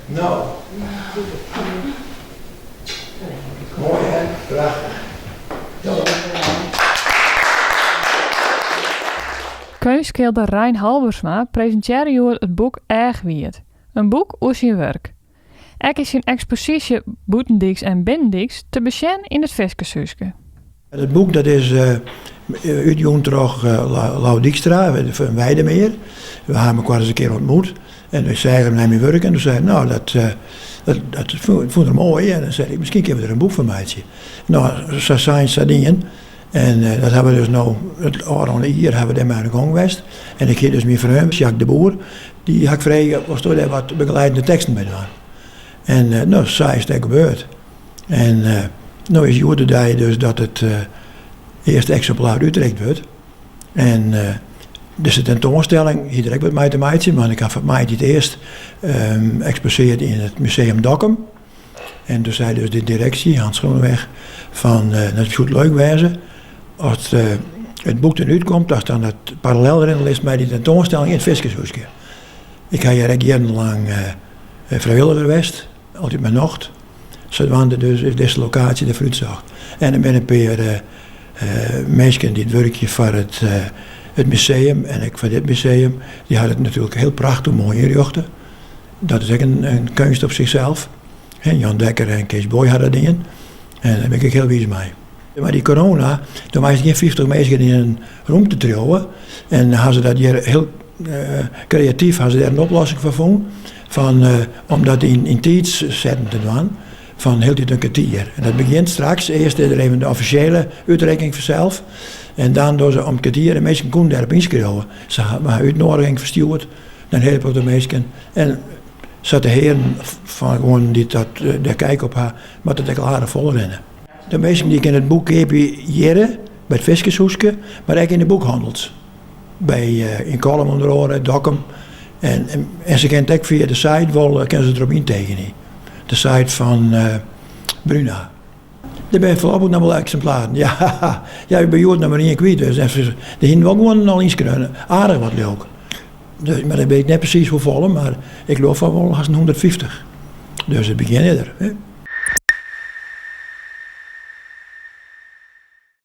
No. Moai hè? Prachtich. Keunstskilder Rein Halbersma presintearre hjoed it boek Eachwiid, in boek oer syn wurk. Ek is syn eksposysje Bûtendyks en Binnendyks te besjen yn it Fiskershúske. It boek dat is útjûn troch Lou Dykstra fan Wijdemeer. We ha mekoar ris in kear ontmoet en ik seach him nei myn wurk en doe sei er, no dat dat fûn er moai en dan sei er, miskien kinne we der in boek fan meitsje. No, sa sein sa dien. En dat ha we dus no, it ôfrûne jier ha we dêrmei oan de gong west. En ik hie dus myn freon Jacques de Boer, dy ha ik frege, wolsto dêr wat begeleidende teksten by dwaan? En no, sa is it ek gebeurd. En no is hjoed de dei dus dat it earste eksimplaar útrikt wurdt. En dizze tentoanstelling hie der ek wat mei te meitsjen, want ik ha foar my it earst eksposeard yn it Museum Dokkum. En doe sei dus de direksje, Hans Groeneweg, fan dat soe it leuk wêze as it boek der útkomt, datst dan it parallel rinne litst mei dy tentoanstelling yn it Fiskershúske. Ik ha hjir ek jierrenlang frijwilliger west, altyd mei nocht. Sadwaande dus is dizze lokaasje derfoar útsocht. En der binne in pear minsken dy't wurkje foar it museum en ek foar dit museum. Dy ha it natuerlik hiel prachtich moai ynrjochte. Dat is ek in keunst op sichsels. Jan Dekker en Kees Boy ha dat dien. En dêr bin ik ek hiel wiis mei. Mei dy corona, doe meist gjin 50 minsken yn in rûmte triuwe. En ha se dat hjir hiel kreatyf ha se dêr in oplossing foar fûn. Fan, om dat yn tiidssetten te dwaan fan hieltyd in kertier. En dat begjint straks. Earst is der even de offisjele útrikking fansels. En dan dogge se om it kertier en minsken koene dêrop ynskriuwe. Se ha útnoadiging ferstjoerd nei in hiele protte minsken. En sa't de hearen fan gewoan dy't dat dêr kijk op ha, moat it ek al aardich fol rinne. De minsken dy kinne it boek keapje hjirre by it Fiskershúske, mar ek yn de boekhannels. By yn Kollum ûnder oare, Dokkum. En, en se kinne it ek fia de site wol kinne se derop yntekenje. De site fan Bruna. Der binne foarlopich noch wol eksimplaren. Ja, ja, ik bin hjoed noch mar ien kwyt, dus der hiene wol gewoan al ynskreaun. Aardich wat leau ik. Dus, mar ik wit net presys hoefolle, mar ik leau fan wol hast in 150. Dus it begjin is der. Hè.